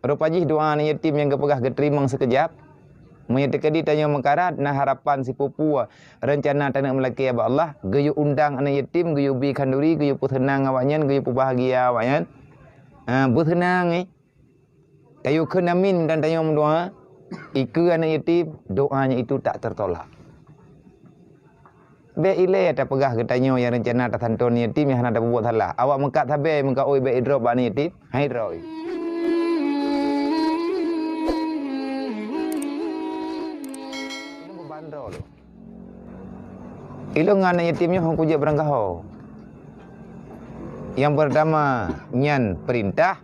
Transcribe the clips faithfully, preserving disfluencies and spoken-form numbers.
Rupa jih doa aneuk yatim nyang geupeugah geuteurimong sikeujab. Meunyoe teukeudi tanyoe meukarat, na harapan sipupu reuncana taneuk meulakée bak Allah, geuyue undang aneuk yatim, geuyue bi khanduri, geuyue peuseunang awaknyan, geuyue peubahgia awaknyan. Ha, beuseunang, eh. Tayue kheun amin dan tanyoe meudoa, ikeue aneuk yatim, doanya itu tak tertolak. Bék ilée tapeugah geutanyoe nyang reuncana tasanton yatim nyang hana tapeubuet salah. Awak meukat sabe meukaôi bék idrop bak aneuk yatim, hai droe. Ilôn ngon aneuk yatim nyoe hana kujak beurangkaho. Nyang peurtama nyan peurintah,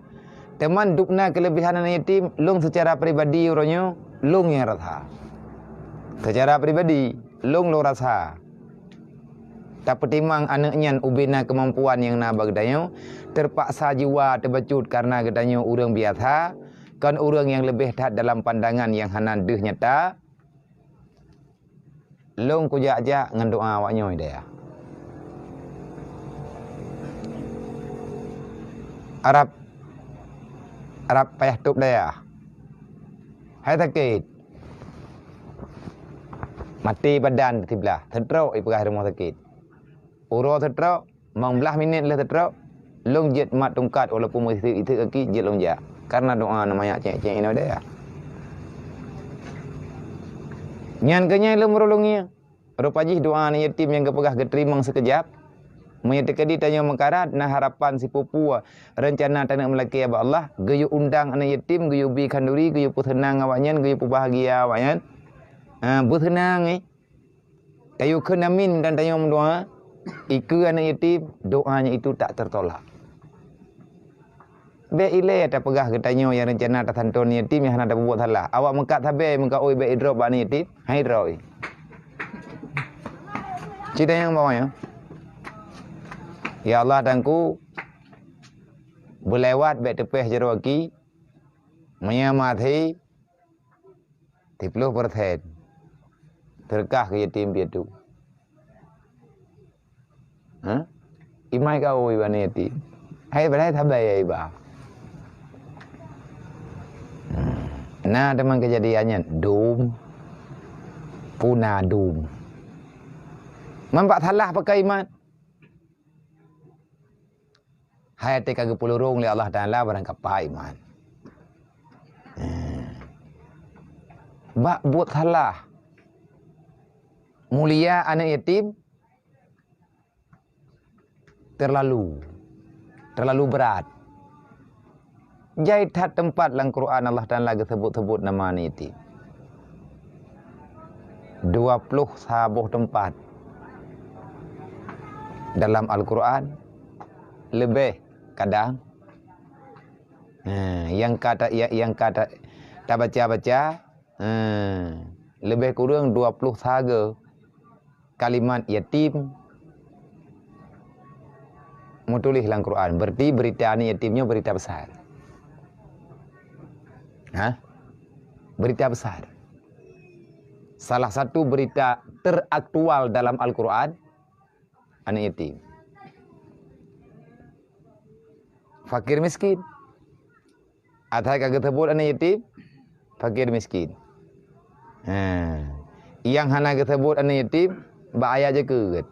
teuma dubna keuleubehan aneuk yatim, lôn seucara pribadi uroe nyoe, lôn nyang rasa. Seucara pribadi, lôn lôn rasa. Tapeutimang aneuk nyan ubena keumampuan nyang na bak geutanyoe, teupaksa jiwa teubacut kareuna geutanyoe ureuëng biasa, kon ureuëng nyang leubeh that dalam pandangan nyang hana deuh nyata. Lôn kujak-jak ngon doa awak nyoe dayah. Arab, Arab payah tôb dayah. Hai sakét. Maté badan siblah, seutrok ipeugah rumoh sakét. Uroe seutrok, limong blaih minét lheueh seutrok, lôn jeuet mat tungkat walaupun meuiseuk-iseuk gaki jeuet lôn jak. Kareuna doa na manyak cék-cék inoe dayah. Nyan keuh nyang lôn meurulung ngieng. Rupa jih doa aneuk yatim nyang geupeugah geuteurimong sikeujab. Meunyoe teukeudi tanyoe meukarat, na harapan sipupu reuncana taneuk meulakée bak Allah, geuyue undang aneuk yatim, geuyue bi khanduri, geuyue peuseunang awaknyan, geuyue peubahgia awaknyan. Ha, beuseunang, eh. Tayue kheun amin dan tanyoe meudoa, ikeue aneuk yatim, doanya itu tak tertolak. Bék ilée tapeugah geutanyoe nyang reuncana tasanton yatim nyang hana tapeubuet salah. Awak meukat sabe meukaôi bék idrop bak aneuk yatim, hai droe. Cit nyang bawah nyoe. Ya Allah Tuhanku, beulewat bék teupéh jaroe gaki, meunyoe maté, Siploh persen. Seudeukah keu yatim piatu. Ha? Imai ka ui bak aneuk yatim. Hai, padahai sabai ya iba. Hmm. Na teuma keujadian nyan, dum. Puna dum. Man bak salah pakai iman. Hai até ka geupeulurong lé Allah Taala barang kapai iman. Eh. Bak buet salah. Mulia aneuk yatim terlalu, terlalu berat. Jai that teumpat lam Quran Allah Taala geusebut-sebut nama aneuk yatim. Dua ploh saboh teumpat dalam Al-Quran, leubeh kadang, eh, nyang ka ta-, nyang, nyang ka ta-, tabaca-baca, eh, leubeh kureueng dua ploh saga kalimat yatim meutuléh lam Quran. Berarti berita aneuk yatim nyoe berita besar. Hah? Berita besar. Salah satu berita teraktual dalam Al-Quran, aneuk yatim. Fakir miskin. Asai ka geusebut aneuk yatim, fakir miskin. Ha. Nyang hana geusebut aneuk yatim, bak ayat jakeuet.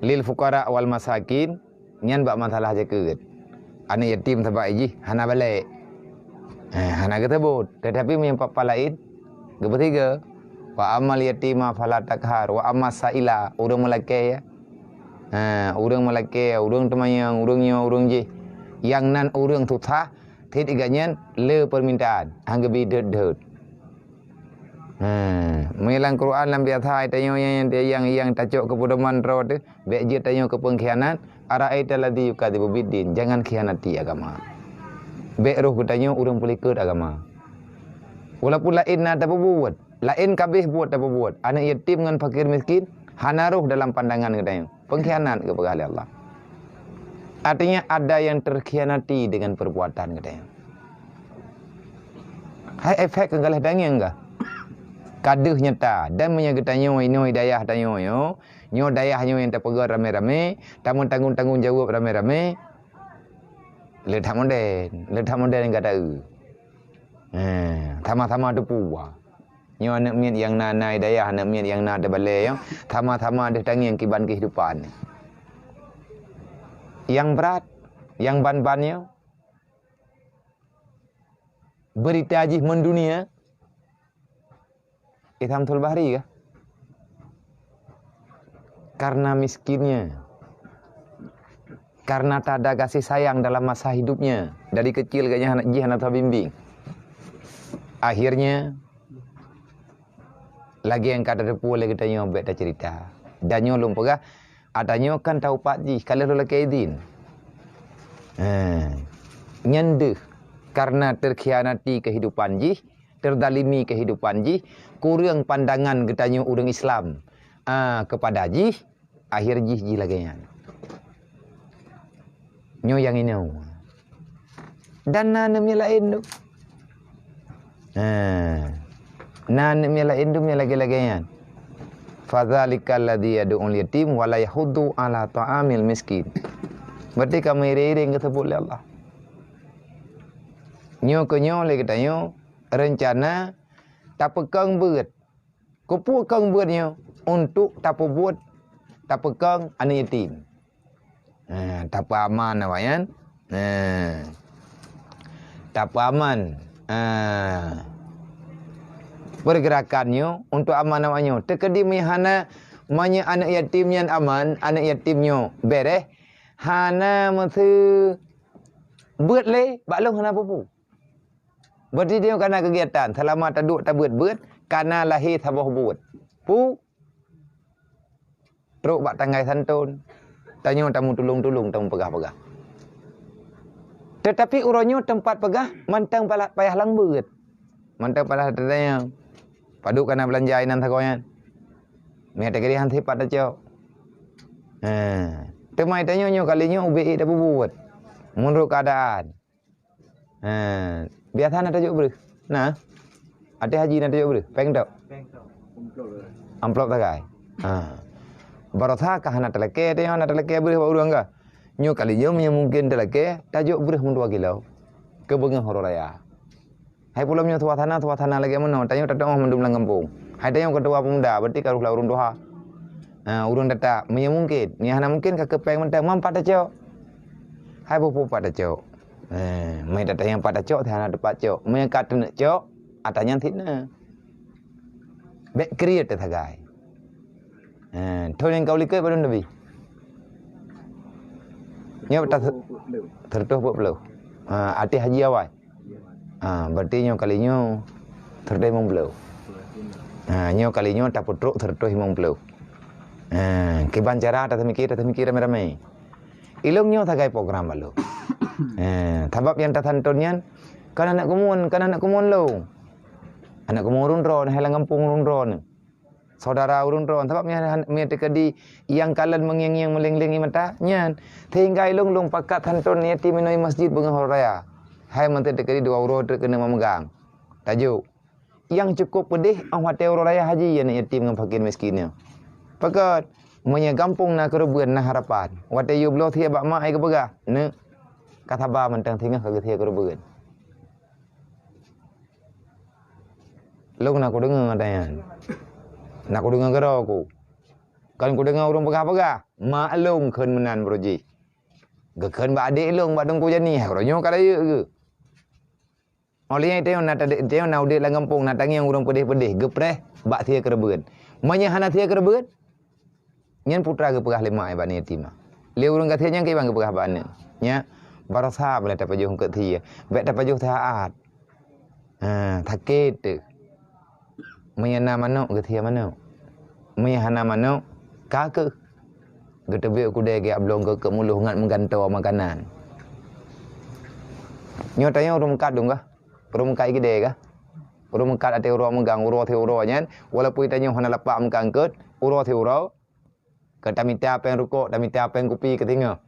Lil fuqara wal masakin, nyan bak masalah jakeuet. Aneuk yatim sabab jih hana balek. Ha, hana geusebut. Tetapi meunyoe pat-pat laén, geupeusiga. Wa ammal yatima fala taqhar, wa ammas saila, ureuëng meulakée, ya. Ha, ureuëng meulakée, ureuëng teumanyong, ureuëng nyoe, ureuëng jih. Nyang nan ureuëng susah, cit geuhnyan le peumintaan, han geubi deuet-deuet. Ha, meunyoe lam Quran lam biasa tanyoe nyang, nyang, nyang tacok keu peudoman droe teuh, bék jeuet tanyoe keu peungkhianat, ara'aital ladzi yukadzibu biddin, jangan khianati agama. Bék roh geutanyoe ureuëng peulikot agama. Walaupun laén na tapeubuet, laén ka abéh buet tapeubuet, aneuk yatim ngon fakir miskin hana roh dalam pandangan geutanyoe. Peungkhianat geupeugah lé Allah. Artinya ada yang terkhianati dengan perbuatan geutanyoe. Hai efek keu galéh tangieng gah. Ka deuh nyata dan meunyoe geutanyoe inoe dayah tanyoe nyoe, nyoe dayah nyoe nyang tapeugöt ramé-ramé, tameutanggong-tanggong jaweueb ramé-ramé, Le that modern, le that modern gata eu. Eh, sama-sama teupeue. Nyoe aneuk miet nyang na, na i dayah, aneuk miet nyang na teubalée nyoe, sama-sama deuh tangieng kiban keuhidupan. Nyang brat, nyang ban-ban nyoe, beurita jih mendunia, Idham Tul Bahri kah? Karena miskinnya, karena tak ada kasih sayang dalam masa hidupnya, dari kecil geuhnyan jih hana tabimbing. Akhirnya, lagée nyang ka tateupeue lé geutanyoe bék taceurita. Dan nyoe lôn peugah, ata nyoe kan taupat jih, ka lheueh lôn lakée idhin. Heh. Nyan deuh, karena terkhianati kehidupan jih, terzalimi kehidupan jih, kureueng pandangan geutanyoe ureuëng Islam, a, kepada jih, akhir jih jih lagée nyan. Nyoe nyang inoe. Dan na aneuk miet laén tu. Ha. Na aneuk miet laén tu nyang lagée-lagée nyan. Fadzalikal ladzi yad'ul yatim wa la yahuddu ala ta'amil miskin. Berarti ka meuiréng-iréng geuseubut lé Allah. Nyoe keuh nyoe lé geutanyoe reuncana tapeukong beuet. Keupeue kong beuet nyoe? Untuk tapeubuet, tapeukong aneuk yatim. Ha, tapeuaman awaknyan. Ha. Tapeuaman. Ha. Pergerakan nyoe untuk aman awaknyoe. Teukeudi meuhana, meunyoe aneuk yatim nyan aman, aneuk yatim nyoe bereh, hana meuseu beuet lé, bak lôn hana peue-peue. Berarti nyoe ka na keugiatan, seulama taduek tabeuet-beuet, ka na lahé saboh buet. Peue? Trok bak tanggai santôn, tanyoe tameutulông-tulông, tameupeugah-peugah. Teutapi uroe nyoe teumpat peugah mantong pala-, payah lam beuet. Mantong payah tatanyong, padub ka na beulanja inan sagoe nyan. Meuhat teukeudi han sipat tacok. Heh. Teuma tanyoe nyoe kali nyoe ubé ék tapeubuet meunurot keuadaan. Ha, biasa na tajok breuh? Na? Até haji na tajok breuh? Péng tok? Péng tok. Amplop sagai. Ha. Baroesa ka hana talakée, teuh hana talakée breuh bak ureuëng ka. Nyoe kali nyoe meunyoe mungken talakée, tajok breuh meudua kilo. Keu beungoh uroe raya. Hai pulom nyoe suasana, suasana lagée meunoe, tanyoe tateuoh mandum lam gampông. Hai tanyoe keutua pemuda, berarti ka rôh lam ureuëng tuha. Ha, ureuëng tata, meunyoe mungken, meunyoe hana mungken ka keu péng mantong, man pat tacok. Hai peue-peue pat tacok. Eh, meunyoe tatanyong pat tacok, teuh hana teupat cok. Meunyoe ka teuneuk cok, ata nyan fitnah. Bék kriet teuh sagai. Eh, thon nyang ka u likot padum teubi? Nyoe ta-, seureutôh peuet ploh. Ha, até haji awai. Ha, berarti nyoe kali nyoe seureutôh limong ploh. Ha, nyoe kali nyoe tapeutrok seureutôh limong ploh. Ha, kiban cara taseumike, taseumike ramé-ramé. Ilông nyoe sagai program bak lôn. Eh, sabab nyang tasantôn nyan kan aneuk keumuen, kan aneuk keumuen lôn. Aneuk keumuen ureuëng droeneuh, hai lam gampông ureuëng droeneuh. Saudara ureuëng droeneuh, sabab nyan han-, meunyoe teukeudi nyang kalon meungieng-ngieng, meuleng-leng ie mata nyan. Sehingga ilông lôn pakat santôn yatim inoe masjid beungoh uroe raya. Hai mantong teukeudi dua uroe treuk keuneuk meumeugang. Tajok. Nyang cukôp peudeh, óh watée uroe raya haji aneuk yatim ngon fakir miskin nyoe. Pakon, meunyoe gampông na keureubeuen, na harapan. Watée yue bloe sie bak mak, ai geupeugah, "Neuk, ka saba mantong, singoh ka geusie keureubeuen." Lôn na kudeungoe ata nyan. Na kudeungoe keudroe ku. Kon kudeungoe ureuëng peugah-peugah, mak lôn kheun meunan baroe jih. Geukheun bak adék lôn, bak Teungku Jani, hai uroe nyoe ka rayeuk geuh. Óh lheueh nyan tanyoe na tadék, tanyoe na udép lam gampông, na tangieng ureuëng peudeh-peudeh, geupreh bak sie keureubeuen. Meunyoe hana sie keureubeuen, nyan putra geupeugah lé mak bak aneuk yatim. Lé ureuëng gasien nyan kiban geupeugah bak aneuk. Nyan, baroesa beulée tapajoh eungkôt sie, bék tapajoh saát. Ha, sakét teuh. Meunyoe na manok, geusie manok. Meunyoe hana manok, ka keuh. Geuteubiet u keudè geujak bloe eungkôt keu muloh ngat meugantoe makanan. Nyoe tanyoe ureuëng meukat dum kah? Ureuëng meukat i keudè kah? Ureuëng meukat até uroe meugang, uroe siuroe nyan, walaupun tanyoe hana lapak meukat eungkôt, uroe siuroe, ka tamita péng rukok, tamita péng kupi keu singoh.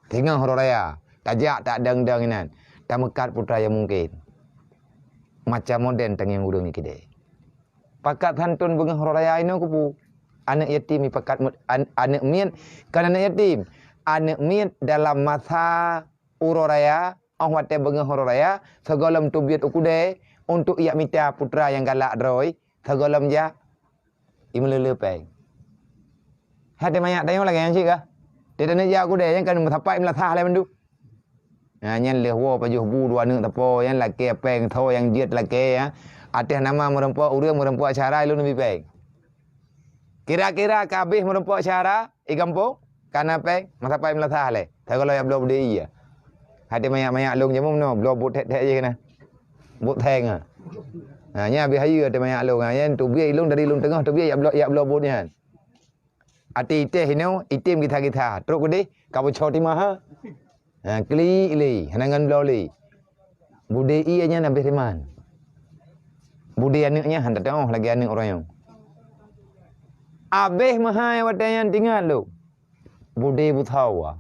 Singoh uroe raya, tajak tak dang-dang inan, tameukat putra nyang mungken. Macam modern tangieng ureuëng i keudè. Pakat santôn beungoh uroe raya inoe keupeue? Aneuk yatim ipakat mut-, an-, aneuk miet, kon aneuk yatim. Aneuk miet dalam masa uroe raya, óh watée beungoh uroe raya, sigohlom teubiet u keudè untuk jak mita putra nyang galak droe, sigohlom jak, imeuleuleue péng. Hai teuma nyak tanyoe lagée nyan cit kah? Teutanyoe jak u keudè nyan kan meusapat meulasah lé mandum. Nah, nyan lheueh woe pajoh bu dua aneuk teupô, nyan lakée péng tho nyang jeuet lakée, ya. Ateueh nama meurumpok ureuëng, meurumpok acara, ilôn neubi péng. Kira-kira ka habéh meurumpok acara, i gampông, ka na péng, meusapat meulasah lé. Sigohlom jak bloe budé ie. Hai teuma nyak-nyak lôn jameun meunoe, bloe buet thek-thek jih keunan. Buet theng, ha. Ha, nyan habéh hayeue teuma nyak lôn, ha. Nyan teubiet ilôn dari lôn teungoh, teubiet jak bloe, jak bloe buet nyan. Até itéh inoe, item githa-githa. Trok keudeh, ka beucok timah, ha. Ha, klik lé, hana ngon bloe lé. Budé ie nyan habéh riman. Budé aneuk nyan hana teuoh lagée aneuk ureuëng nyoe. Habéh meuhai watée nyan teuingat lom. Budé beusawa.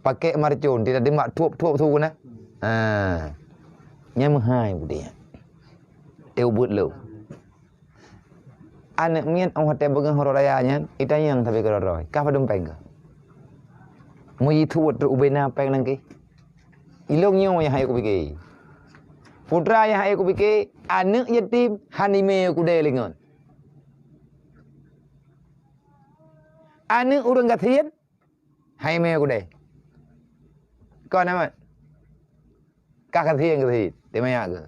Pakèk marcon, tidak dimak thup-thup su na. Ha. Nyan meuhai budé nyan. Teuh ubeuet lom. Aneuk miet óh watée beungoh uroe raya nyan, itanyong sabe keudroe-droe, "Kah padum péng kah?" Meujiteuôt trok ubena péng nangkée. Ilôn nyoe nyang hana kupike. Putra nyang hana kupike, aneuk yatim hana imé keudè lé ngon. Aneuk ureuëng gasien, hai imé keudè. Kon amat. Kah gasien gasien, teuma nyak keuh.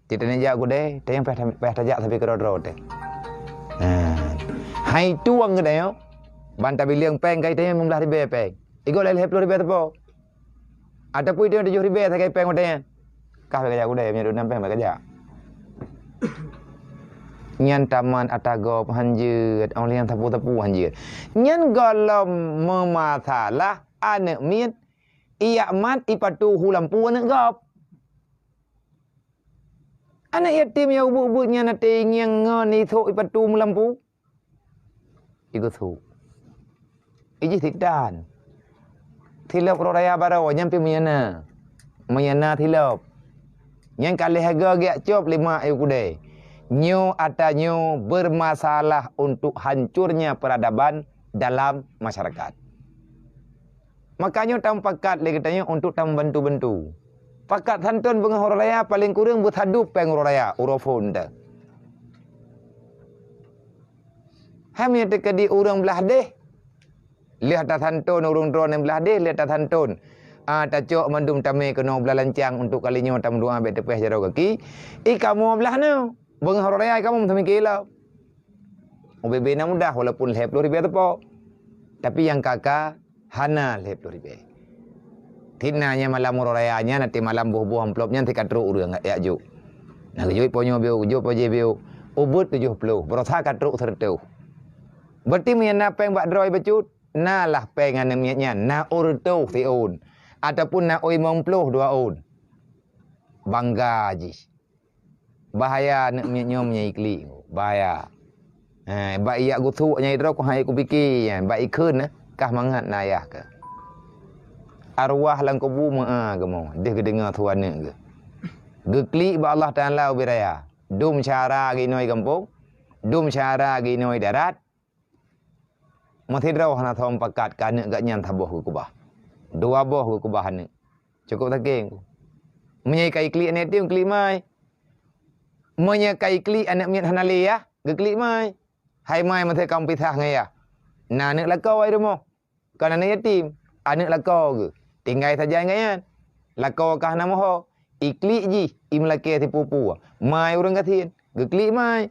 Teutanyoe jak keudè, teuh nyang payah, payah tajak sabe keudroe-droe teuh. Hai tueng geutanyoe, ban tabileung péng kai teuh nyang limong blaih ribèe péng. Igoe lhèe ploh ribèe teupô. Ataupun teuh nyang tujoh ribèe sagai péng watèe nyan. Kah bèk kajak keudè, meunyoe dua nam péng bèk kajak. Nyan taman ata gob hanjeuet, óh lheueh nyan sapu-sapu hanjeuet. Nyan gohlom meumasalah aneuk miet, iyak mat ipatu hu lampu aneuk gob. Aneuk yatim nyang ubeuet-ubeuet nyan até ngieng ngon isôk ipatu meulampu. Igeusu. Ijih sitan. Silop uroe raya baroe nyan pih meuyana. Meuyana silop. Nyan ka lheueh goe geujak cop lé mak ayue keudè. Nyoe ata nyoe bermasalah untuk hancurnya peradaban dalam masyarakat. Makajih tamupakat lé geutanyoe untuk tameubantu-bantu. Pakat santôn beungoh uroe raya paleng kureueng beusadub péng uroe raya, uroe phon teuh. Hai meunyoe teukeudi ureuëng blaih deh, lheueh tasantôn ureuëng droeneuh blaih deh, lheueh tasantôn. Ah, tacok mandum tamé keunoe blah lancang untuk kali nyoe tameudoá bèk teupéh jaroe gaki. I kamoe blaih nyoe, beungoh uroe raya i kamoe meuteumé kilop. Ubé-bé na mudah walaupun lhèe ploh ribèe teupô. Tapi nyang ka-ka hana lhèe ploh ribèe. Fitnah nyan malam uroe raya nyan, até malam boh-boh amplop nyan teuka trok ureuëng jak jok. Nah, geujok po nyoe biôk, geujok po jéh biôk. Ubeuet tujoh ploh, baroesa ka trok sireutôh. Berarti meunyoe na péng bak droe bacut, na lah péng aneuk miet nyan, na ôn reutôh siôn, ataupun na ôn limong ploh dua ôn. Bangga jih. Bahaya aneuk miet nyoe meunyoe iklik, bahaya. Ha, bak iyak gusuk nyang idroe ku hai kupike nyan, bak ikheun, eh, kah mangat na ayah keuh. Arwah lam kubu meu'a geumo, deuh geudeungoe su aneuk geuh. Geuklik bak Allah Taala ubé raya. Dum syara geuinoe gampông, dum syara geuinoe darat, meusidroe hana saboh pakat keu aneuk geuh nyan saboh geukeubah. Dua boh geukeubah aneuk. Cukôp sakét. Meunyoe ka iklik aneuk yatim, klik mai. Meunyoe ka iklik aneuk miet hana lé yah, geuklik mai. Hai mai meuteukam pisah ngon yah. Na aneuk lakoe di rumoh. Kon aneuk yatim, aneuk lakoe geuh. Tinggai sajan ngon nyan. Lakoe ka hana moho. Iklik jih, imeulakée sipu-pu. Mai ureuëng gasien, geuklik mai.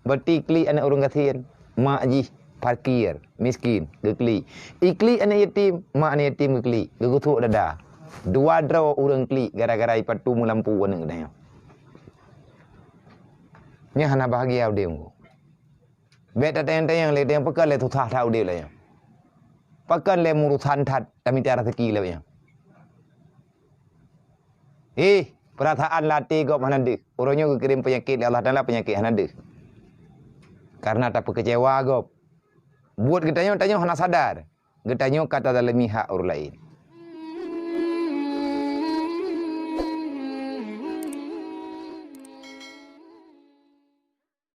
Berarti klik aneuk ureuëng gasien, mak jih fakir, miskin, geuklik. Iklik aneuk yatim, mak aneuk yatim geuklik, geugusuk dada. Dua droe ureuëng klik gara-gara ipatu meulampu aneuk geutanyoe. Nyan hana bahagia udeb. Bèk tatanyong-tanyong lé, tanyong pakon lé susah that udeb lé nyoe. Pakon lé meurusan that tamita raseuki lé nyoe. Ih, peurasaan lam até gob hana deuh. Uroe nyoe geukirém peunyakét lé Allah Taala, peunyakét hana deuh. Karena tapeukeucewa gob. Buet geutanyoe, tanyoe hana sadar. Geutanyoe ka tazalimi hak ureuëng laén.